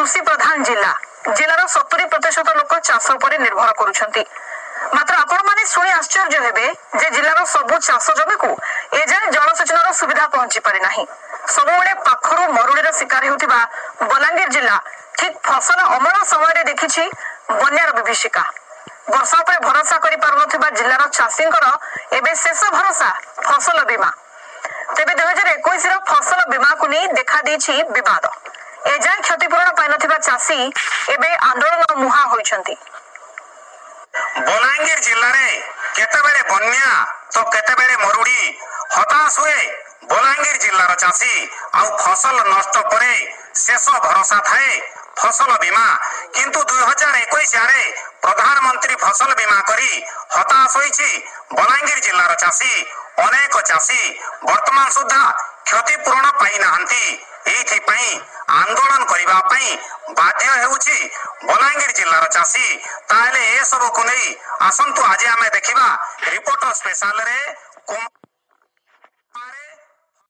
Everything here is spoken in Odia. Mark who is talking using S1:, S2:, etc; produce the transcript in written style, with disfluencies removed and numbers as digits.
S1: କୃଷି ପ୍ରଧାନ ଜିଲ୍ଲା। ଜିଲ୍ଲାର 70% ଲୋକ ଚାଷ ଉପରେ ନିର୍ଭର କରୁଛନ୍ତି। ମାତ୍ର ଆପଣମାନେ ଶୁଣି ଆଶ୍ଚର୍ଯ୍ୟ ହେବେ ଯେ ଜିଲ୍ଲାର ସବୁ ଚାଷ ଜମିକୁ ଏଯାଏଁ ଜଳସେଚନର ସୁବିଧା ପହଞ୍ଚି ପାରିନାହିଁ। ସବୁବେଳେ ପାଖରୁ ମରୁଡ଼ିର ଶିକାର ହେଉଥିବା ବଲାଙ୍ଗୀର ଜିଲ୍ଲା ଠିକ ଫସଲ ଅମଳ ସମୟରେ ଦେଖିଛି ବନ୍ୟାର ବିଭୀଷିକା। ବର୍ଷା ଉପରେ ଭରସା କରିପାରୁନଥିବା ଜିଲ୍ଲାର ଚାଷୀଙ୍କର ଏବେ ଶେଷ ଭରସା ଫସଲ ବୀମା। ତେବେ 2021ର ଫସଲ ବୀମାକୁ ନେଇ ଦେଖାଦେଇଛି ବିବାଦ। ଏଯାଏଁ କ୍ଷତିପୂରଣ ପାଇନଥିବା ଚାଷୀ ଏବେ ଆନ୍ଦୋଳନ ମୁହାଁ ହୋଇଛନ୍ତି।
S2: ବଲାଙ୍ଗୀର ଜିଲ୍ଲାରେ କେତେବେଳେ ବନ୍ୟା ତ କେତେବେଳେ ମରୁଡ଼ି, ହତାଶ ହୁଏ ବଲାଙ୍ଗୀର ଜିଲ୍ଲାର ଚାଷୀ। ଆଉ ଫସଲ ନଷ୍ଟ ପରେ ଶେଷ ଭରସା ଥାଏ ଫସଲ ବୀମା। କିନ୍ତୁ 2021 ଆଡ଼େ ପ୍ରଧାନମନ୍ତ୍ରୀ ଫସଲ ବୀମା କରି ହତାଶ ହୋଇଛି ବଲାଙ୍ଗୀର ଜିଲ୍ଲାର ଚାଷୀ। ଅନେକ ଚାଷୀ ବର୍ତ୍ତମାନ ସୁଦ୍ଧା କ୍ଷତିପୂରଣ ପାଇନାହାନ୍ତି। ଏଇଥିପାଇଁ ଆନ୍ଦୋଳନ କରିବା ପାଇଁ ବାଧ୍ୟ ହେଉଛି ବଲାଙ୍ଗୀର ଜିଲ୍ଲାର ଚାଷୀ। ତାହେଲେ ଏସବୁକୁ ନେଇ ଆସନ୍ତୁ ଆଜି ଆମେ ଦେଖିବା ରିପୋର୍ଟର ସ୍ପେଶାଲରେ।